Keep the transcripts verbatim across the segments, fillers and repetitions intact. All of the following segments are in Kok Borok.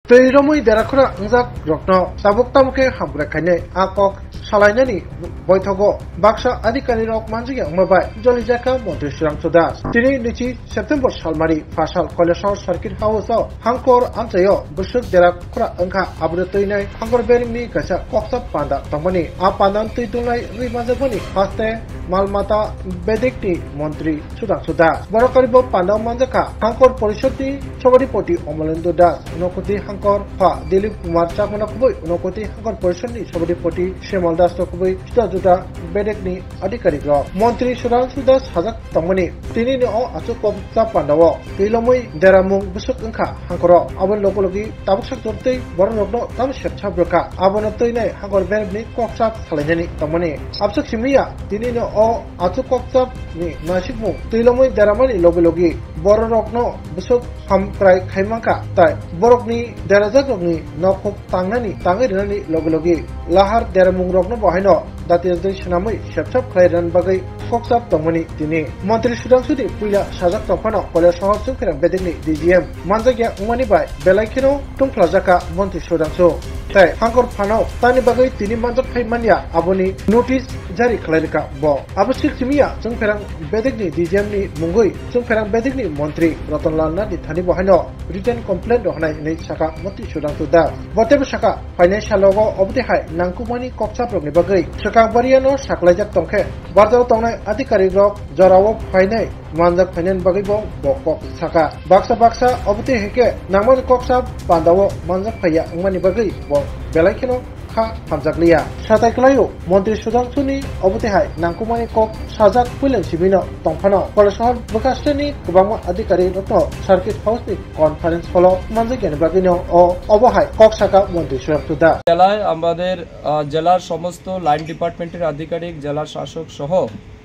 Twi romwi derakhura wngjak rokno tabuk tamo khe hamkrai khainai a kok salainani boithogo baksa adhikari rok manjakya wngma bai jolijakha Montri Sudhangshu Das. Tini nwichi September salmari phasal Kailasahar Circuit House o Hangkor amchaio bwswk derakhura wngkha, aboni twinai Hangkor beremni kaisa koksa panda tongmani. A pandan twi dunlai wngwi manjakmani haste mal mata bedekni Montri Sudhangshu Das. Borok karibo pandao manjakha Hangkor Porishodni Sobadipoti Omolendu Das, Unokoti Hangkor Pha Dilip Kumar Chakmano kubui Unokoti Hangkor Porishodni Sobadipoti Shemal Das no kubui juda juda bedekni adhikarik rok. Montri Sudhangshu Das sajak tongmani tinini o achuk koksa pandao twilomwi deramung bwswk wngkha Hangkoro. Aboni logi logi tabuk sak jortwi borok rokno tamo sepsap rwkha. Abono twinai Hangkor beremni koksa salainani tongmani. Abswk simiya tinini o achuk koksa ni nasikmung twilomwi deramani logi logi bororokno bwswk hamkrai khaimankha, tai borokni derajakrokni nokhuk tangnani tangwi rwnani logi logi lahar deramungrokno bo haino dati dati swnamwi sepsap khlai rwna bagwi koksa tongmani tini. Montri Sudhangshuni puila sajak tongphano Kailasahar Chwngpherang bedekni D G M manjakya wngmani bai belai kheno tungphlajakha Montri Sudhangshu. Tai Hangkor phano tamni bagwi tini manjak phai manya aboni notice jari khlai rwkha bo. Abo swk simiya Chwngpherang bedekni D G M ni mungwi Chwngpherang bedekni montri Ratan Lal Nath ni thani bo haino written complaint rok hwnwi saka Montri Sudhangshu Das. Bo teibo saka phainai salogo obotwi hai nangkukmani koksaprokni bagwi swkang bariano saklaijak tongkhe barjao tongnai adhikarik rok jorao phainai manjak phainani bagwi bo, bo kok saka. Baksa baksa obotwi hai khe nangmani koksa pandao manjak phaiya wngmani bagwi bo belai kheno kha hamjakliya. Satai kwlaio Montri Sudhangshuni obotwi hai nangkukmani kok sajak puilan simino tongphano Kailasahar bwkhasteni kwbangma adhikarik rokno Circuit House ni conference hall o manjakya ni bagwino o obo hai kok saka Montri Sudhangshu Das. জেলায় আমাদের, আহ, জেলার সমস্ত লাইন ডিপার্টমেন্টের আধিকারিক, জেলার শাসক সহ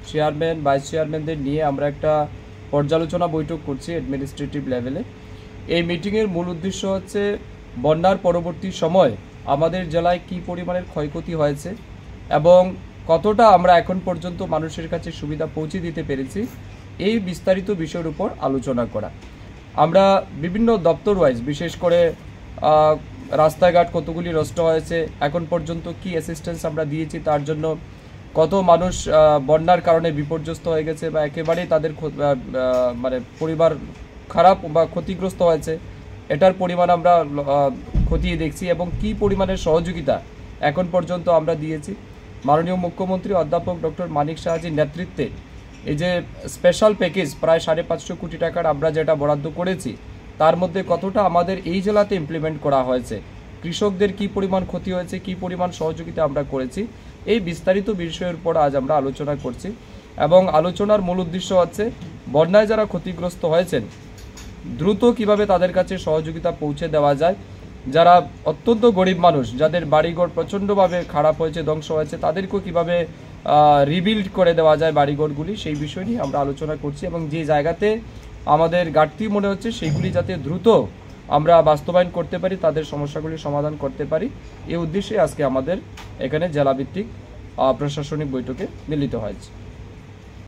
chairman, vice চেয়ারম্যানদের নিয়ে আমরা একটা পর্যালোচনা বৈঠক করছি অ্যাডমিনিস্ট্রেটিভ লেভেলে। এই মিটিংয়ের মূল উদ্দেশ্য হচ্ছে বন্যার পরবর্তী সময় আমাদের জেলায় কী পরিমাণের ক্ষয়ক্ষতি হয়েছে এবং কতটা আমরা এখন পর্যন্ত মানুষের কাছে সুবিধা পৌঁছে দিতে পেরেছি, এই বিস্তারিত বিষয়ের উপর আলোচনা করা। আমরা বিভিন্ন দপ্তর ওয়াইজ, বিশেষ করে, আহ, রাস্তাঘাট কতগুলি নষ্ট হয়েছে, এখন পর্যন্ত কি অ্যাসিস্ট্যান্স আমরা দিয়েছি, তার জন্য কত মানুষ, আহ, বন্যার কারণে বিপর্যস্ত হয়ে গেছে বা একেবারেই তাদের ক্ষ-, আহ, আহ, মানে পরিবার খারাপ বা ক্ষতিগ্রস্ত হয়েছে, এটার পরিমাণ আমরা, আহ, খতিয়ে দেখছি এবং কি পরিমাণের সহযোগিতা এখন পর্যন্ত আমরা দিয়েছি। মাননীয় মুখ্যমন্ত্রী অধ্যাপক ডক্টর মানিক সাহাজির নেতৃত্বে এই যে স্পেশাল প্যাকেজ প্রায় সাড়ে পাঁচশো কোটি টাকার আমরা যেটা বরাদ্দ করেছি, তার মধ্যে কতটা আমাদের এই জেলাতে ইমপ্লিমেন্ট করা হয়েছে, কৃষকদের কি পরিমাণ ক্ষতি হয়েছে, কি পরিমাণ সহযোগিতা আমরা করেছি, এই বিস্তারিত বিষয়ের উপর আজ আমরা আলোচনা করছি। এবং আলোচনার মূল উদ্দেশ্য হচ্ছে বন্যায় যারা ক্ষতিগ্রস্ত হয়েছেন, দ্রুত কিভাবে তাদের কাছে সহযোগিতা পৌঁছে দেওয়া যায়, যারা অত্যন্ত গরিব মানুষ, যাদের বাড়িঘর প্রচণ্ডভাবে খারাপ হয়েছে, ধ্বংস হয়েছে, তাদেরকেও কিভাবে, আহ, রিবিল্ড করে দেওয়া যায় বাড়িঘরগুলি, সেই বিষয় নিয়ে আমরা আলোচনা করছি এবং যে জায়গাতে আমাদের ঘাটতি মনে হচ্ছে, সেইগুলি যাতে দ্রুত আমরা বাস্তবায়ন করতে পারি, তাদের সমস্যাগুলি সমাধান করতে পারি, এই উদ্দেশ্যে আজকে আমাদের এখানে জেলাভিত্তিক, আহ, প্রশাসনিক বৈঠকে মিলিত হয়েছে।